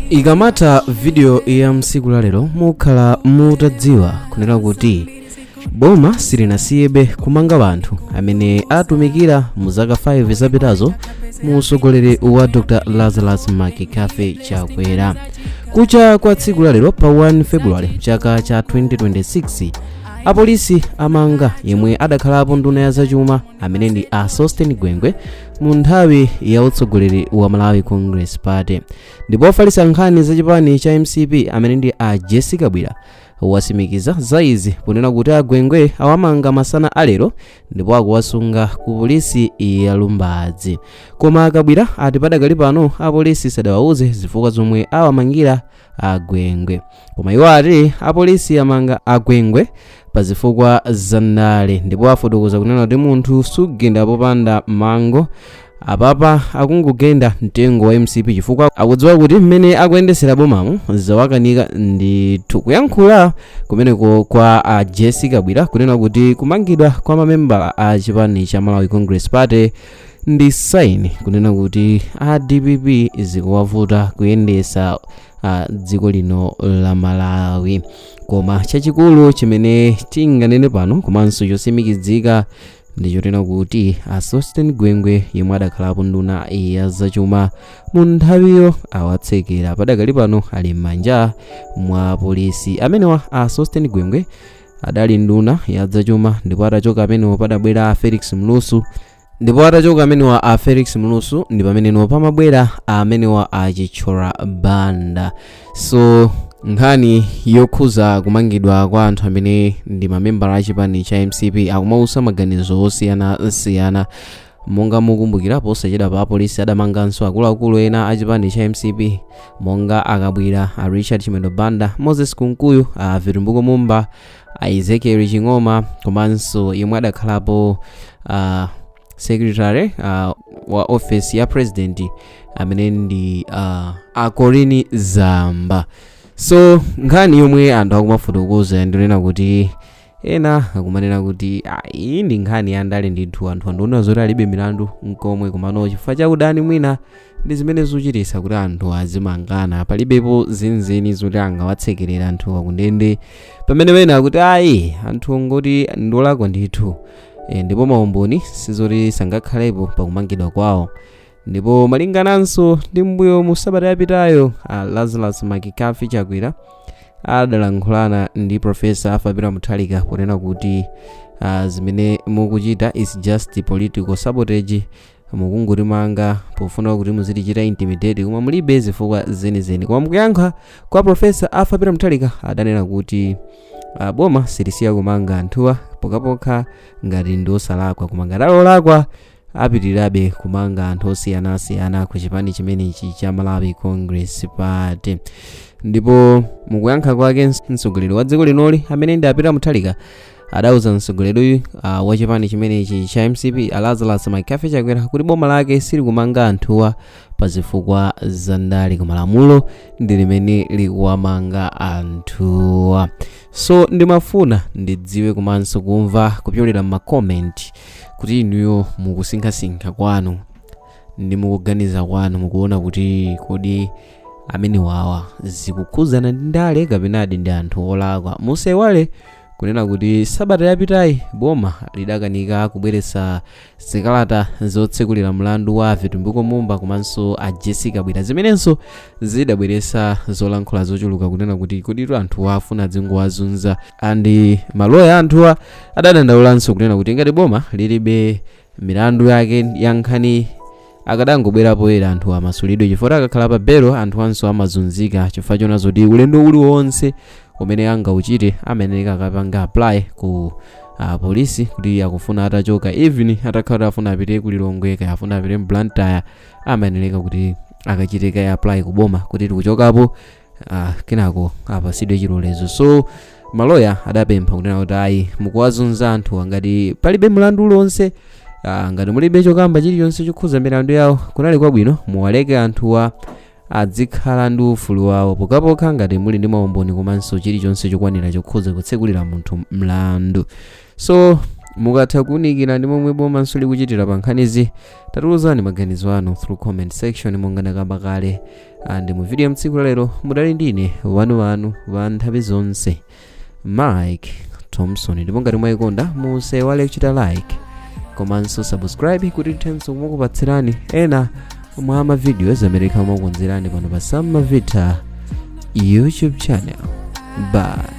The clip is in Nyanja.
Ikamatha video ya msiku lalero, mukhala mutadziwa kunena kuti boma silinasiyebe kumanga anthu amene atumikira mu zaka 5 zapitazo mu usogoleri wa Dr Lazarus McCarthy Chakwera. Kucha kwa tsiku lalero pa 1 February chaka cha 2026, apolisi amanga yemwe adakhalapo nduna ya zachuma amene ndi a Sosten Gwengwe mu nthawi ya utsogoleri wa Malawi Congress Party. Ndipo ofalitsa nkhani zachipani cha MCP amene ndi a Jessie Kabwila wasimikiza za izi ponena kuti agwengwe awamanga masana alero ndipo akuwasunga ku polisi ya Lumbadzi. Koma Kabwila ati padakali pano apolisi sadawauze zifukwa zomwe awamangira agwengwe, koma iwo ati apolisi amanga agwengwe pa zifukwa za ndale. Ndipo afotokoza kunena kuti munthu sugenda popanda mango. Apapa akungogenda mtengo wa MCP chifukwa akudziwa kuti mmene akuyendesera bomamo zawakanika ndithu. Kuyankhula kumeneko kwa a Jessie Kabwila kunena kuti kumangidwa kwa mamembala a chipani cha Malawi Congress Party ndi sign kunena kuti a DPP zikuwavuta kuyendesa dziko lino la Malawi. Koma chachikulu chimene tinganene pano komanso chotsimikizika ndichonena kuti a Sosten Gwengwe yemwe adakhalapo nduna ya zachuma mu nthawiyo awatsekera. Padakali pano ali m'manja mwa polisi. Amenewa a Sosten Gwengwe adali nduna ya zachuma, ndipo atachoka amenewo padabwera a Felix Mlusu, ndipo atachoka amenewa a Felix Mlusu ndi pameneno pamabwera amenewa a Chithyola Banda. So nkhani yokhuza kumangidwa kwa anthu amene ndi mamembala a chipani cha MCP akumausa maganizo osiyanasiyana. Monga mukumbukira, posachedwa pa apolisi adamanganso akuluakulu ena a chipani cha MCP monga akabwira, a Richard Chimwendo Banda, Moses Kunkuyu, a Vitumbiko Mumba, a Ezekiel Ching'oma, komanso yemwe adakhalapo secretary wa office ya president amene ndi a Colleen Zamba. So nkhani yomwe anthu akumafotokoza ndionena kuti ena akumanena kuti iyi ndi nkhani ya ndale ndithu. Anthu andiona zoti alibe milandu nkomwe, komano chifukwa cha udani mwina ndi zimene zikuchititsa kuti anthu azimangana, palibepo zenizeni zoti angawatsekerera anthu akundende. Pamene wena akuti ayi, anthu ngoti ndolakwa ndithu, ndipo maumboni sizoti sangakhalepo pakumangidwa kwawo. Ndipo malingananso ndi mbuyo mu sabata yapitayo, Lazarus McCarthy Chakwera adalankhulana ndi Professor Arthur Peter Mutharika ponena kuti zimene mukuchita is just political sabotage, mukungotimanga pofuna kuti muzitichita intimidate, koma mulibe zifukwa zenizeni. Koma mukuyankha kwa Professor Arthur Peter Mutharika adanena kuti boma silisiya kumanga anthuwa pokhapokha ngati ndi osalakwa, koma ngati alolakwa apitirirabe kumanga anthu osiyanasiyana ku chipani chimenechi cha Malawi Congress Party. Ndipo mukuyankha kwake, mtsogoleri wa dziko linoli amene ndi a Peter Mutharika adauza mtsogoleri wa chipani chimenechi cha MCP a Lazarus McCarthy Chakwera kuti boma lake silikumanga anthuwa pa zifukwa za ndale, koma lamulo ndi limene likuwamanga anthuwa. So ndimafuna ndidziwe komanso kumva kupyolera m'ma comment kuti inuyo mukusinkhasinkha kwanu ndi mukuganiza kwanu mukuona kuti kodi amene wawa zikukhuzana ndi ndale kapenadi ndi anthu olakwa? Musaiwale kunena kuti sabata yapitayi boma lidakanika kubweretsa zikalata zotsekulira mlandu wa Vitumbiko Mumba komanso a Jessie Kabwila, zimenenso zidabweretsa zolankhula zochuluka kunena kuti koditu anthuwa afuna adzingowazunza. And maloya anthuwa adadandaulanso kunena kuti ngati boma lilibe milandu yake ya nkhani, akadangobwera poyera anthu amasulidwe, chifukwa akakhala pa belo anthu anso amazunzika chifukwa chona zoti ulendo uliwonse umene angauchite ameneka akapanga apply ku polisi kuti akufuna atachoka. Even atakhala afuna apite ku Lilongwe, kaya afuna apite m'Blantyre, amayeneleka kuti akachite kaya apply ku boma kuti tikuchokapo, kenako apasidwe chilolezo. So maloya adapempha kunena kuti ayi, mukuwazunza anthu ngati palibe mlandu uliwonse, ngati mulibe chokamba chilichonse chokhuza milandu yawo, kunali kwabwino muwaleke anthuwa adzikhala ndi ufulu wawo pokhapokha ngati muli ndi maumboni komanso chilichonse chokwanira chokhuza kutsekulira munthu mlandu. So Mukatha kuwunikira ndi momwe bomanso likuchitira pa nkhanizi, tatiuzani maganizo anu through comment section. Monga ndakamba kale, and mu video mtsiku lalero mudali ndine wanu wa nthawi zonse, Mike Thompson. Ndipo ngati mwayikonda, musaiwale kuchita like komanso subscribe kuti tithenso kumakupatsirani ena mwa mavidiyo amene timakukonzerani pano pa Sam Mavita YouTube channel. Bye.